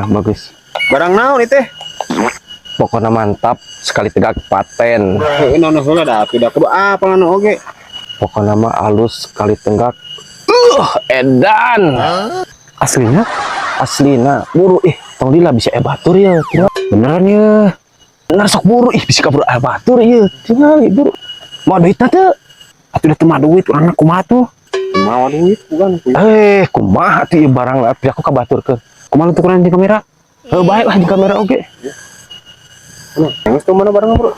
Bagus. Barang naon ieu teh? Pokoknya mantap, sekali tegak paten. Heuh, naon heula da atuh da kudu apa anu oge. Pokoknya mah alus sekali tenggak. Edan. Aslinya? Aslina, buru ih, tong lila bisa batur ya. Tinggal Beneran ya? bener sok buru ih bisa kabur batur ya. Tinggal buru. Mau duit teh? Atuh da teu mah duit urang kumaha tuh? Mawa duit bukan. Kumaha tuh ieu barang lah, aku kabaturkeun. Kumaha lu tukeran di kamera? Heuh, bae lah di kamera oge. Geus tuh mana barangnya, Bro?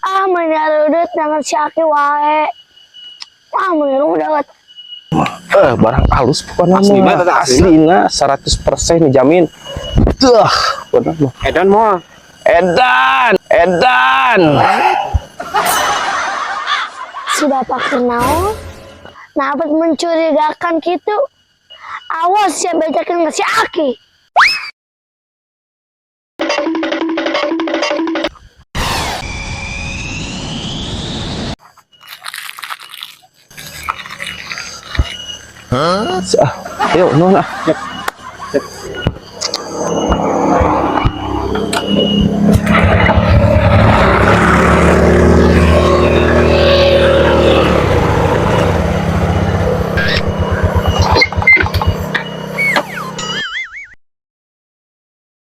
Ah, mana rudet dengan si Aki wae. Ah, mana rudet. Barang halus pokoknya Aslina mah. teteh, aslina. Aslina 100% dijamin. Tuh, pokoknya mah. Edan moal. Edan, edan. Si bapak kenal. Nah, mencurigakan gitu. Awas ya bejakin ke si Aki. Ah, yuk, nuhun ah.